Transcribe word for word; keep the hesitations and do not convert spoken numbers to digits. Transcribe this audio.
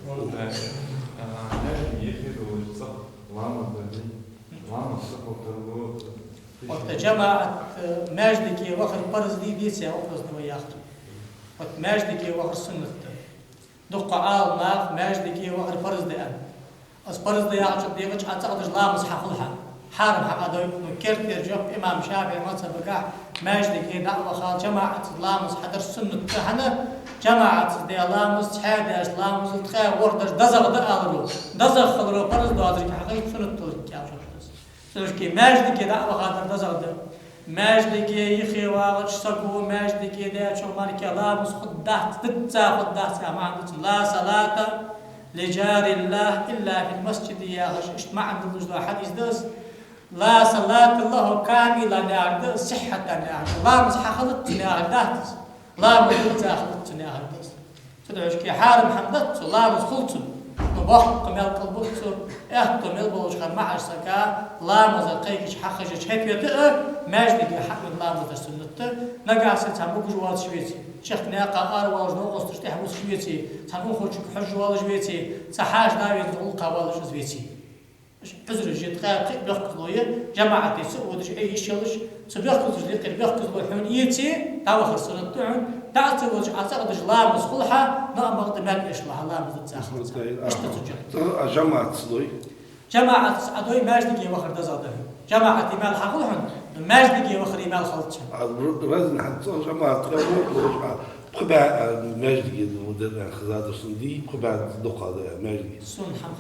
Э, э, э, ехе долаш цӀагӀа ламаз дали, ламаз сахьал тарлу. Вот, э, жамаӀат, э, маьждиге вахар парз дий, деций, вопрос да вай яхар. Вот маьждиге вахар суннат да. Дукха Ӏаламнах маьждиге вахар парз да аьннад. Из парз да яхача дегӀача Ӏа цӀагӀа деш ламаз хьахул хьа. Хьарам хьа Ӏа дой, ну, кертера жоп имам ШафиӀий мазхӀабагахь маьждиге дӀа а ваха, жамаӀатаца ламаз хьадар суннат да хьона, жамаӀатаца даь ламаз, цхьаь даьча ламазал ткъаь ворхӀ дар дезагӀа да аларо. ДезагӀа хиларо парз доацилга хьахайт, суннат долга кӀел жоп да из. Цудухьа маьждиге дӀа а ваха дар дезагӀа да. Маьждиге юхе вагӀача саго маьждиге даьчул мара ламаз хургдац, дизза хургдац яха маӀан да цун. لا صلاة لجار الله إلا في المسجد яхаш, иштта маӀан долаш дола хьадис да из. لا صلاة له كاملة яхар да из, صحة яхар да. Ламаз хьахилац цун яхар дац из. Ламаз дизза хилац цун яхар да из. Цудухьа хьарам хӀама дац цо, ламаз хул цун. Ну, боккха мел кӀалбут цо, аьттув мел болаш хинна маӀача сага ламаза кхайкача хьахажача хӀаьта а, маьждиге хьавена ламаз дар суннат да. Нагахьа санна цхьа бугаш воацаш веце, чехка наькъа ара воалаш, новкъосташ тӀехьа вусаш веце, цхьан унахочунга хьожаш воалаш веце, цхьа хьаша дӀавена гӀулакха воалаш из веце. Ӏузраш я, ткъаь пхиъ бехказло я, жамаӀате ца водаш, Ӏе йиш йолаш, цу бехказлошта юкъера бехказло хьона эце, дӀавахар суннат да хьона, дӀа а ца водаш, Ӏа цӀагӀа деш ламаз хул хьа, но амма бакъда маьл эшал хьа, ламаз дизза хилац. Иштта цу чу. ЦӀагӀа а жамаӀатаца лой? ЖамаӀатаца Ӏа дой, маьждиге вахар дезагӀа да хьона. ЖамаӀате маьл хьахул хьона, но маьждиге вахаре маьл хилац хьона. А р-, разни хӀанз цӀагӀа жамаӀат ткъаь ворхӀ лой, а пхи бӀаь, а, маьждиге да, вот, да, хаза дар сона дий, пхи бӀаь дукха да, а, маьждиге. Сона хӀама